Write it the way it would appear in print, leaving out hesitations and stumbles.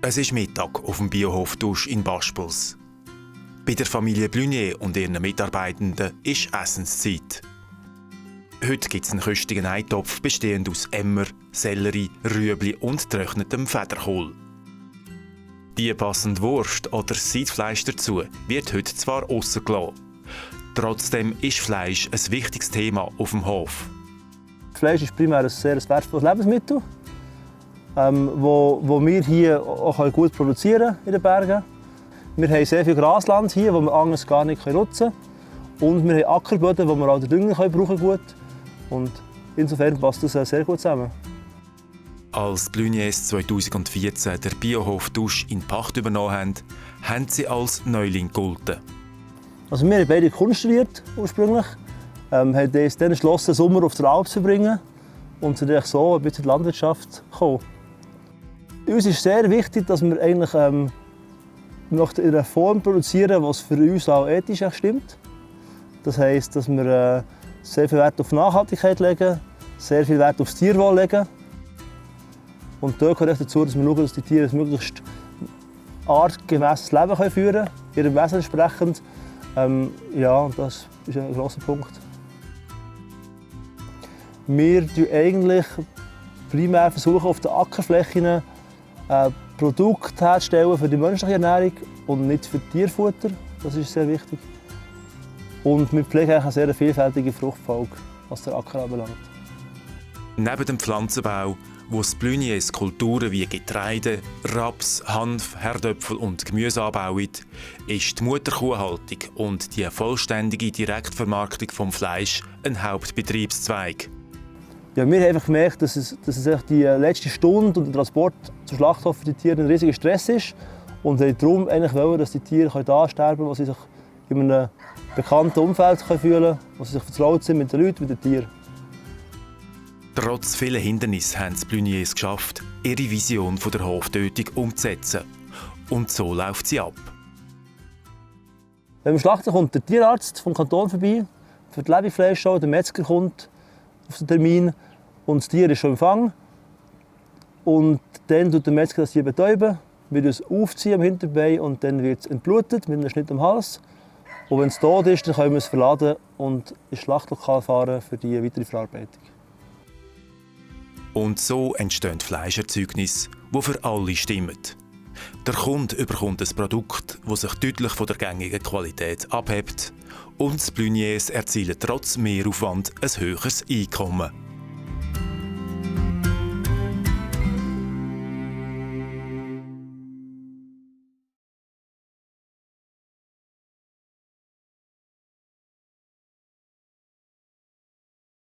Es ist Mittag auf dem Biohof Tusch in Baspels. Bei der Familie Blunier und ihren Mitarbeitenden ist Essenszeit. Heute gibt es einen köstigen Eintopf, bestehend aus Emmer, Sellerie, Rüebli und getrocknetem Federkohl. Die passende Wurst oder Siedfleisch dazu wird heute zwar aussen gelassen. Trotzdem ist Fleisch ein wichtiges Thema auf dem Hof. Fleisch ist primär ein sehr wertvolles Lebensmittel, wo wir hier auch gut produzieren können in den Bergen. Wir haben sehr viel Grasland hier, das wir anders gar nicht nutzen können. Und wir haben Ackerböden, wo wir auch den Dünger brauchen können. Und insofern passt das sehr gut zusammen. Als Bluniers 2014 der Biohof Tusch in Pacht übernommen haben, haben sie als Neuling gegolten. Also wir haben beide Kunst studiert ursprünglich, haben uns dann entschlossen, den Sommer auf der Alp zu verbringen und sind so ein bisschen in die Landwirtschaft gekommen. Uns ist sehr wichtig, dass wir eigentlich in einer Form produzieren, was für uns auch ethisch stimmt. Das heisst, dass wir sehr viel Wert auf Nachhaltigkeit legen, sehr viel Wert aufs Tierwohl legen. Und da gehört dazu, dass wir schauen, dass die Tiere ein möglichst artgemäßes Leben führen können, ihrem Wesen entsprechend. Ja, das ist ein grosser Punkt. Wir versuchen eigentlich primär auf den Ackerflächen Produkte herzustellen für die menschliche Ernährung und nicht für Tierfutter. Das ist sehr wichtig. Und wir pflegen eine sehr vielfältige Fruchtfolge, was der Acker anbelangt. Neben dem Pflanzenbau, wo es Bluniers Kulturen wie Getreide, Raps, Hanf, Herdöpfel und Gemüse anbauen, ist die Mutterkuhhaltung und die vollständige Direktvermarktung vom Fleisch ein Hauptbetriebszweig. Ja, wir haben einfach gemerkt, dass die letzte Stunde und der Transport zum Schlachthof für die Tiere ein riesiger Stress ist. Und wir darum eigentlich wollen, dass die Tiere da sterben können, wo sie sich in einem bekannten Umfeld fühlen können, wo sie sich vertraut sind mit den Leuten, mit den Tieren. Trotz vieler Hindernisse haben die Bluniers geschafft, ihre Vision von der Hoftötung umzusetzen. Und so läuft sie ab. Wenn wir schlachten, kommt der Tierarzt vom Kanton vorbei für die Lebendfleischschau. Der Metzger kommt auf den Termin und das Tier ist schon empfangen. Und dann tut der Metzger das Tier betäuben, wird es aufziehen am Hinterbein und dann wird es entblutet mit einem Schnitt am Hals. Und wenn es tot ist, dann können wir es verladen und ins Schlachtlokal fahren für die weitere Verarbeitung. Und so entstehen Fleischerzeugnisse, die für alle stimmen. Der Kunde bekommt ein Produkt, das sich deutlich von der gängigen Qualität abhebt. Und die Bluniers erzielen trotz Mehraufwand ein höheres Einkommen.